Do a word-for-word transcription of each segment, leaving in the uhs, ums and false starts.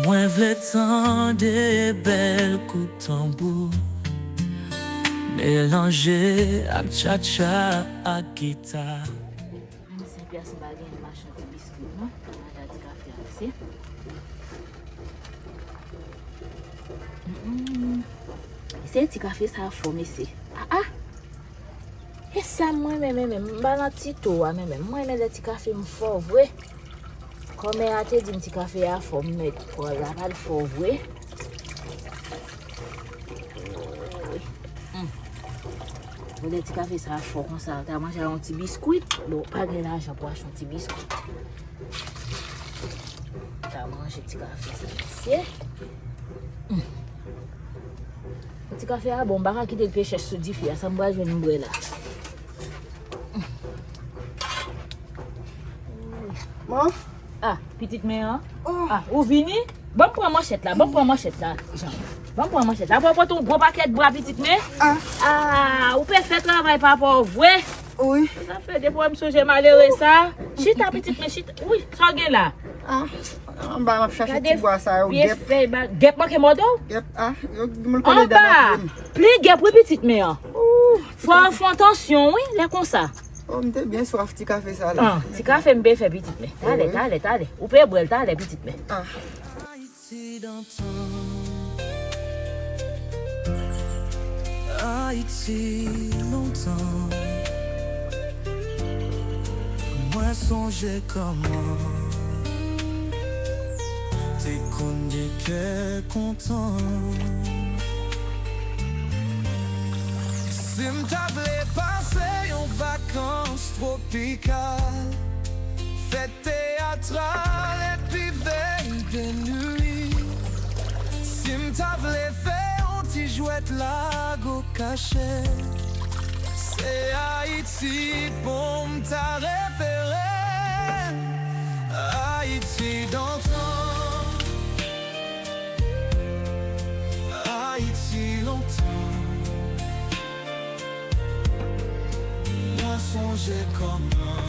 Mwen vle tande bèl kout tanbou melanje ak tchatcha ak gita. Menm si pyès m pa gen, m achte yon ti biskit non. Mwen achte ti kafe a, mesye. Mm. Se ti kafe sa fò, mesye. Ah, ah. E sa m renmen, menm, menm. M pa nan ti to a, menm, menm. Mwen renmen lè ti kafe m fò vre. Kòmè a te di m ti kafe a fò, m mèt pran la, pa l fò vre. Mm. Bon, lè ti kafe sa fò konsa, ta manje yon ti biskwit. Bon, pa gen lajan pou achte yon ti biskwit. Ta manje ti kafe sa, mesye. Mm. Ti kafe a bon, m pa ka kite l pechèch sou dife a, sa m pral jwenn m bwè la. Man? Ah, pitit men an? Oh. Ah, ou vini? Ban m pran manchèt la, ban m pran manchèt la, Jan. Ban m pran manchèt la. Papa pote yon gwo pakèt bwa, pitit men. Ah. Ah, ou pe fè travay papa w vre. Wi. Sa fè de fwa m sonje malere sa. Chita, pitit men, chita. Wi, sa w gen la? Ah, anba m ap chache ti bwa sa yo, gèp. Gade vye fèy ba-, gèp manke mòde w? Gèp, ah, yo di m l kole dèyè pye m. Anba! Pli gèp wi, pitit men an. Ooh, fò w fè atansyon wi, lè konsa. Oh, m te byen swaf ti kafe sa la. Ah, ti kafe m pe fè, pitit men. Talè, talè, talè. Ou pe bwè l talè, pitit men. Ah. Ayiti lontan. Ayiti lontan. Mwen sonje kòman te konn gen kè kontan. Si m ta vle pase yon vakans twopikal, fè teyatral epi vey de nwi. Si m ta vle fè yon ti jwèt lago kache, se Ayiti pou m ta refere. Ayiti dantan, Ayiti lontan. Mwen sonje kòman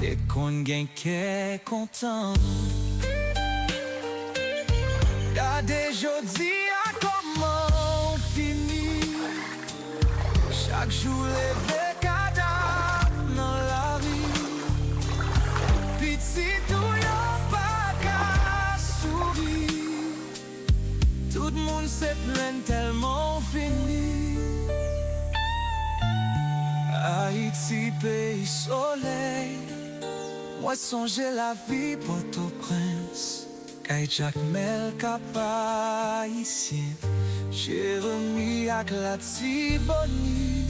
te konn gen kè kontan. Gade jodi a kòman w fini. Chak jou leve kadav nan lari. Pitit ou yo pa ka souri. Tout moun se plenn tèlman w fini. Ayiti peyi solèy. Mwen sonje lavi Pòtoprens. Kay Jakmèl, Kap Ayisyen, Jeremi ak Latibonit,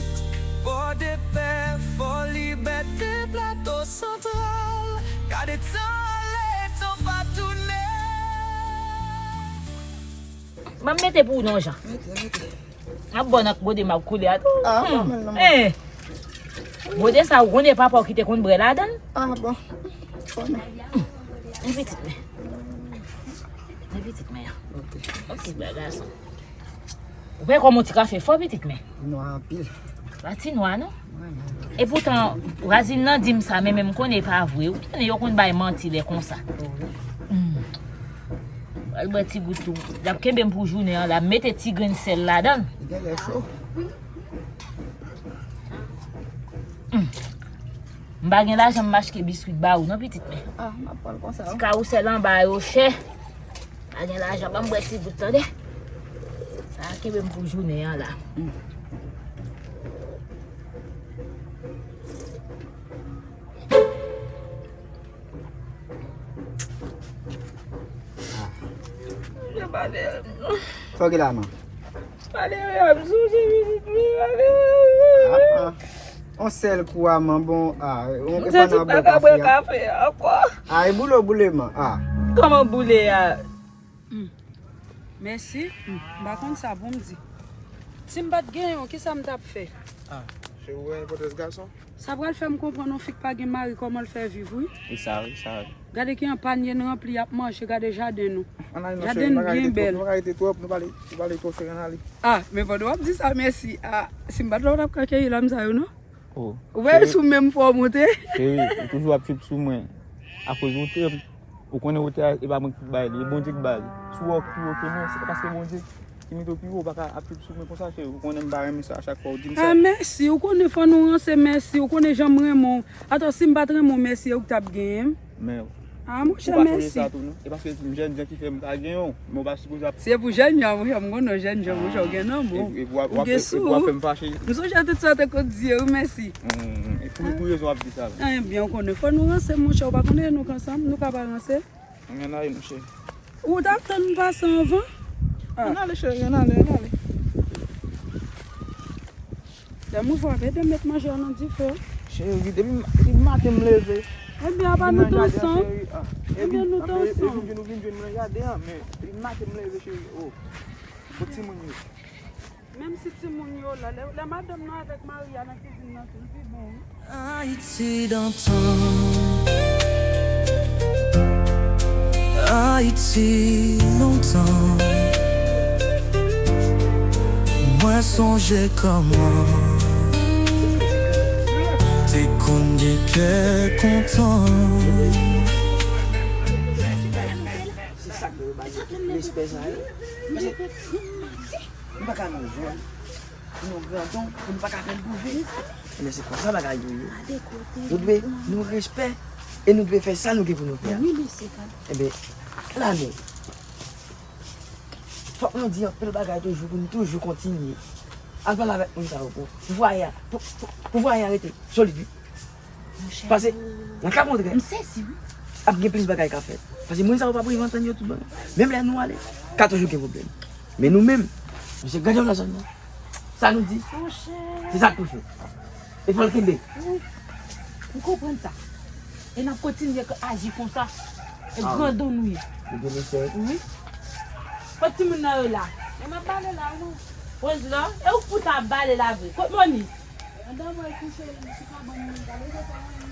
Pòdepè, Fòlibète, Plato Santral. Gade tan ale, tan pa tounen. Ban m mete pou ou non, Jan. Mete, mete. M ap ba w nan bwode m ap koule a tou. Ah, pa mal non. Eh. Bwode sa ou konnen papa w ki te konn bwè ladan l. Ah, bon. Konnen. Men pitit men. Men pitit men an. Ok. Ok, bèl gason. Ou wè kòman ti kafe fò, pitit men? Nwa anpil. Pa ti nwa non. E poutan, vwazin nan di m sa, men, men m konnen e pa vre. Ou konnen yo konn bay manti lè konsa. Mm. Al bwè ti gout tou. L ap kenbe m pou jounen an la. M mete ti grenn sèl ladan l. Li genlè cho. Mm. M pa gen lajan m achte biskwit ba ou non, pitit men. Ah, m ap pran l konsa. Ti kawousèl anba yo chè. Pa gen lajan, ban m bwè ti gout, tande. Sa a kenbe m pou jounen an la. Mm. Sa w gen la, man? Malere ap sonje pitit li, malere. Ah, ah. On sèl kou a, man, bon, ah, on, m santi m pa ka bwè kafe ankò. Ah, e boule w boule, man, ah. Kòman boule a? Hmm. Mèsi. Hmm. M pa konn sa pou m di. Si m pa t genyen w, kisa m t ap fè? Ah, se ou enpòtans gason? Sa pral fè m konprann yon fi k pa gen mari kòman l fè viv, wi. E sa, wi, sa, wi. Gade ki jan panye n ranpli, y ap manje, gade jaden nou. Jaden n byen bèl. Nou pa ka rete twòp, nou pale, nou pale twòp, fè n ale. Ah, men pandan w ap di sa, mèsi. Ah, si m pa t la, w t ap ka keyi lam sa yo, non? Oh. Ou wè sou menm fò w monte? Cheri, ou toujou ap trip sou mwen. Akoz ou trip. Ou konnen wote a, e pa mwen ki bay li, e Bondye ki bay li. Si w wè w pi wo ke mwen, se paske Bondye ki mete w pi wo, ou pa ka ap sou mwen konsa, cheri. Ou konnen m pa renmen sa, a chak fwa ou di m sa. Ah, mèsi. Ou konnen fò nou ranse, mèsi. Ou konnen jan m renmen w. Atò, si m pa t renmen w, mèsi, e ou k t ap genyen m. Men, ah, monchè, ou pa sonje mèsi. Sa tou, non? E paske se jèn jan ki fè m ka genyen w, men ou pa sipoze ap. Se pou jèn jan, monchè, m konnen w jèn jan, monchè, ou gen lanmou. E, e pou w ap, ou ap, ou gen sou ou. E pou w ap fè m fache. M sonje tout sa w te konn di yo, wi, mèsi. Hmm, e pou, pou rezon w ap di sa la. Ebyen, ou konnen, fò nou ranse, monchè, ou pa konnen nou k ansanm, nou ka pa ranse. Ann ale, monchè. Ou t ap tann m pase anvan? Ah. Ann ale, cheri, ann ale, ann ale. Lè m ouvri, ap ede m met manje a nan dife. Cheri, depi, depi maten m leve. Ebyen, apa nou t ansanm? Ebyen, nou t ansanm. Epi, epi nou vin jwenn mwen nan jaden an, men depi maten m leve, cheri, oh. Pou timoun yo. Menm si timoun yo la, lè, lè madanm nan avèk mari a nan kizin nan, tou li pi bon, wi. Ayiti dantan, Ayiti lontan. Mwen sonje kòman te konn gen kè kontan. Se sa k fè yo ba nou respè sa yo. Paske nou pa ka nan zòn pou nou grandon, pou nou pa ka fè l pwouve. Men se konsa bagay yo ye. Nou dwe nou respè e nou dwe fè sa nou gen pou nou fè a. Ebyen, la nou. Fòk nou di anpil bagay toujou pou nou toujou kontinye. Al pale avèk moun sa yo pou, pou vwaye a, pou, pou, pou vwaye a rete solid, wi. Paske, nan ka kontrè, m sezi, wi. Ap gen plis bagay k ap fèt. Paske moun sa yo p ap rive antann yo tout bon. Menm lè nou ale, ka toujou gen pwoblèm. Men nou menm, misye grandèm nan zòn nan. Sa nou di, se sa k pou fèt. E fò l kenbe. Wi. M konprann sa. E n ap kontinye k aji konsa. E grandon nou ye. Wi. Kot timoun nan yo la? E m ap bale la, wi. Rose la, e ou k pou ta bale la vre. Kot Monis? Andan mwen kouche sou kabann mwen, pa bezwen fè anyen.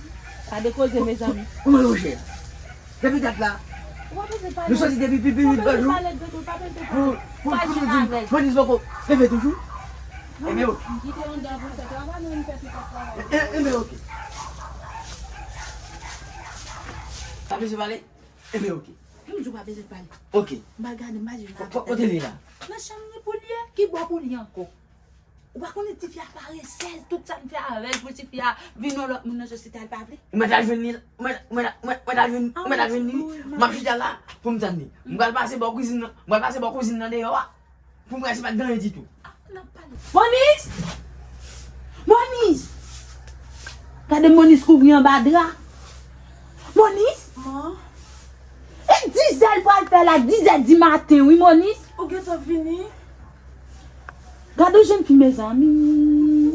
Gade koze, mezanmi. Kòman yo jè? Depi dat la, nou soti depi pi, pi uit jou pou, pou, pou nou di m, Monis poko leve toujou. Ebyen, oke. Ebyen, oke. Pa bezwen pale? Ebyen, oke. M di w pa bezwen pale. Oke. M pa gade, m pa jwenn avè. Kote li la? Nan chanm li pou l ye, ki bò pou l ye ankò? Ou pa konnen tifi a paresèz, tout sa m fè avè l pou tifi a vin yon lòt moun nan sosyete a, l pa vle. Mwen t al jwenn li, mwen, mwen, mwen, mwen t al jwenn, mwen t al jwenn li, m ap chita la pou m tann li. M pral pase bò kouzin nan, m pral pase bò kouzin nan deyò a pou m wè si pa t gen anyen ditou. Monis! Monis! Gade Monis kouvri anba dra. Monis! E dizè l pral fè la, dizè di maten, wi, Monis. Ou gentan vini? Gade yon jèn fi, mezanmi.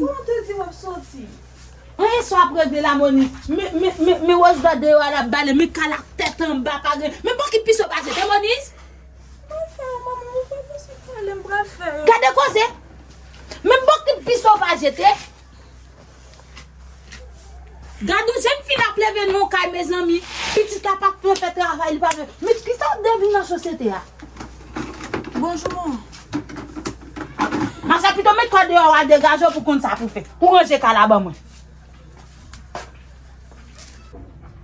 Kòman w te di w ap soti? Anyen sa w ap regle la, Monis. Men, men, men, men Rose la deyò a l ap bale, men kal ak tèt anba, pa gen. Men bò ki pis yo pa jete, Monis. Mwen fè yo, manman, ou pa bezwen pale, m pral fè yo. Gade koze. Men bò ki pis yo pa jete. Gad yon jèn fi n ap leve nan yon kay, mezanmi. Pitit la p ap fè, fè travay, li p ap fè. Men kisa w devin nan sosyete a? Bonjou, manman. Machè, pito met kò deyò a, degaje w pou konn sa pou fè. Pou ranje kay la ban mwen.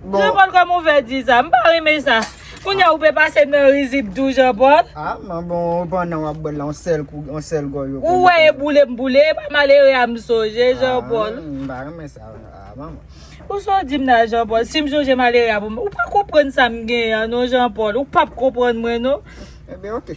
Bon. Jean Paul, kòman w fè di sa? M pa renmen sa. Kounye a, ou pe pase m nan rizib tou, Jean Paul. Ah, men bon, pandan w ap bwè l la, yon sèl kou, yon sèl gòl yo. Ou wè, e boule m boule, e pa malere a m sonje, Jean Paul. Ah, m pa renmen sa, ah, manman. Ou sa w di m la, Jean Paul? Si m sonje malere a pou m, ou pa konprann sa m genyen an, non, Jean Paul. Ou p ap konprann mwen, non. Ebyen, oke.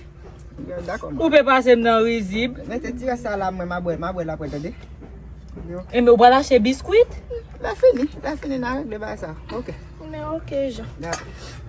Ebyen, dakò, manman. Ou pe pase m nan rizib. Mete ti rès sa la, mwen, m a bwè, m a bwè l apre, tande? Ebyen, oke. Ebyen, ou pral achte biskwit? Lè fini, lè fini, n a regle bagay sa. Oke. Men oke, Jean. Dakò.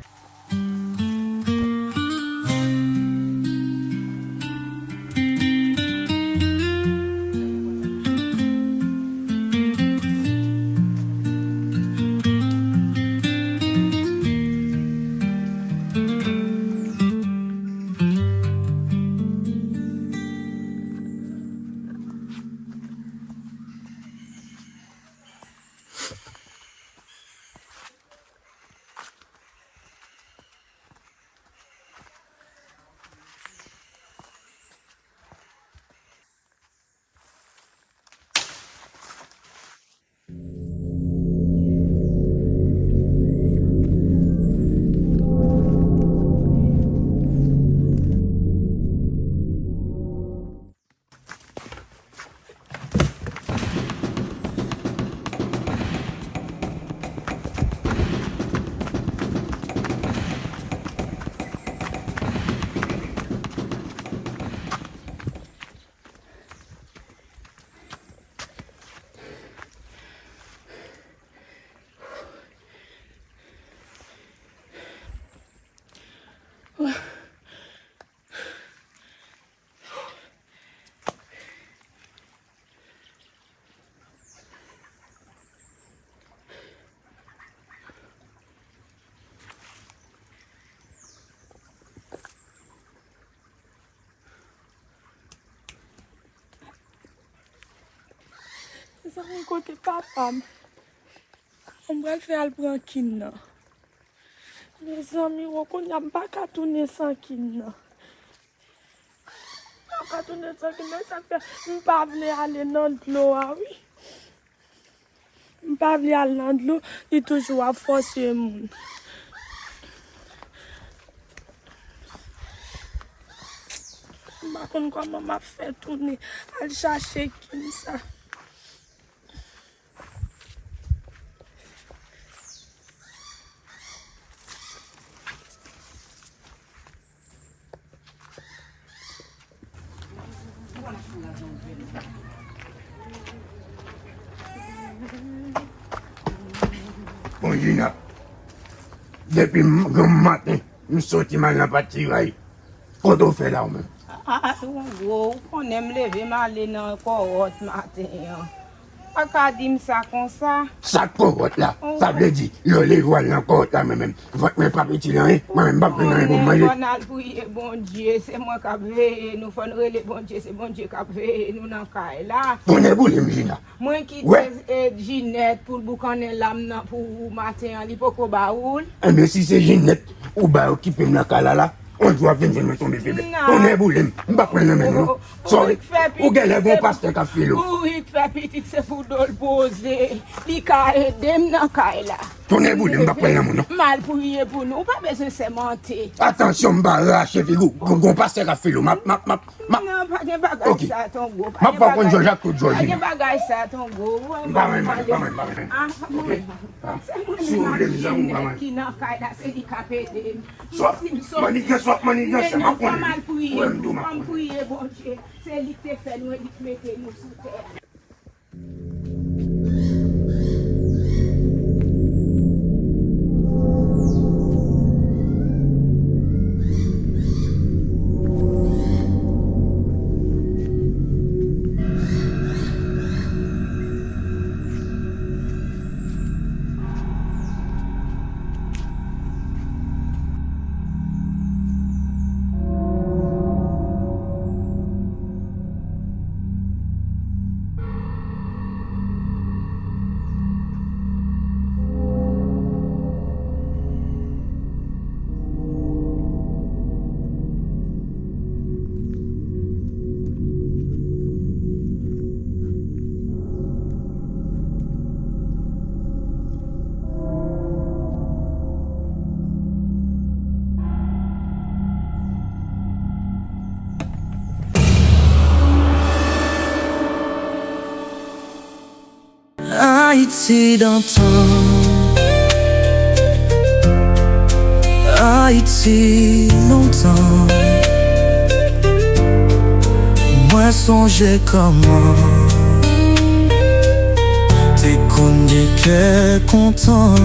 Mezanmi, kote papa m? Sa m pral fè al pran kin nan? Mezanmi, wo, kounye a m pa ka tounen san kin nan. M pa ka tounen san kin nan, sa k fè m pa vle ale nan dlo a, wi. M pa vle al nan dlo, li toujou ap fòse moun. M pa konn kòman m ap fè tounen al chache kin sa. Bon, Jina, depi m, granm maten, m soti m al nan patiray. Kote w fè la ou menm? A, a, ou gwo, ou konnen m leve m ale nan kòwòt maten an. Pa ka di m sa konsa. Sa k kòwòt la? Sa vle di, lè w leve w al nan kòwòt la, mwen menm, vant mwen p ap itil anyen, mwen menm m p ap jwenn anyen pou m manje. Fò n al priye Bondye, se mwen k ap veye nou, fò n rele Bondye, se Bondye k ap veye nou nan kay la. Tonnè boule m, Jina. Mwen kite, e, Jinèt pou l boukannen lam nan pou ou maten an, li poko ba ou l? Enben, si se Jinèt ou bay okipe m nan kay la la, on jou w ap vin jwenn mwen tonbe feblè. Tonnè boule m, m p ap pran l nan men nou non. Sorry. Ou genlè gon pastè k ap file w. Ou rik fè pitit, se pou do l poze. Li ka ede m nan kay la. Tonnè boule m, m p ap pran l nan men w non. M al priye pou nou, ou pa bezwen sèmante. Atansyon, m pa rache figi w. Gon, gon pastè k ap file w. M ap, m ap, m ap, m ap. Non, pa gen bagay sa, Tongo. M ap fè w konn Jòj ak tout Jòj. Pa gen bagay sa, Tongo. M pa renmen, m pa renmen, m pa renmen. Ah, mwen. Si w vle m zanmi w, m pa renmen. Ki nan kay la, se li k ap ede m. Swap, manigans, swap, manigans, m ap konnen. Fò m al priye, fò m priye Bondye. Se li k te fè nou e li k mete nou sou tè a. Ayiti dantan, Ayiti lontan. Mwen sonje kòman te konn gen kè kontan.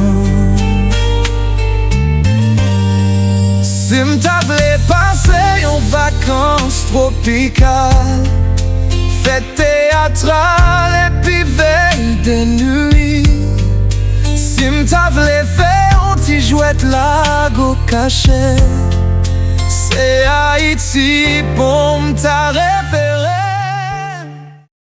Si m ta vle pase yon vakans twopikal, fè teyatral epi vey de nwi. Si m ta vle fè yon ti jwèt lago kache, se Ayiti bon.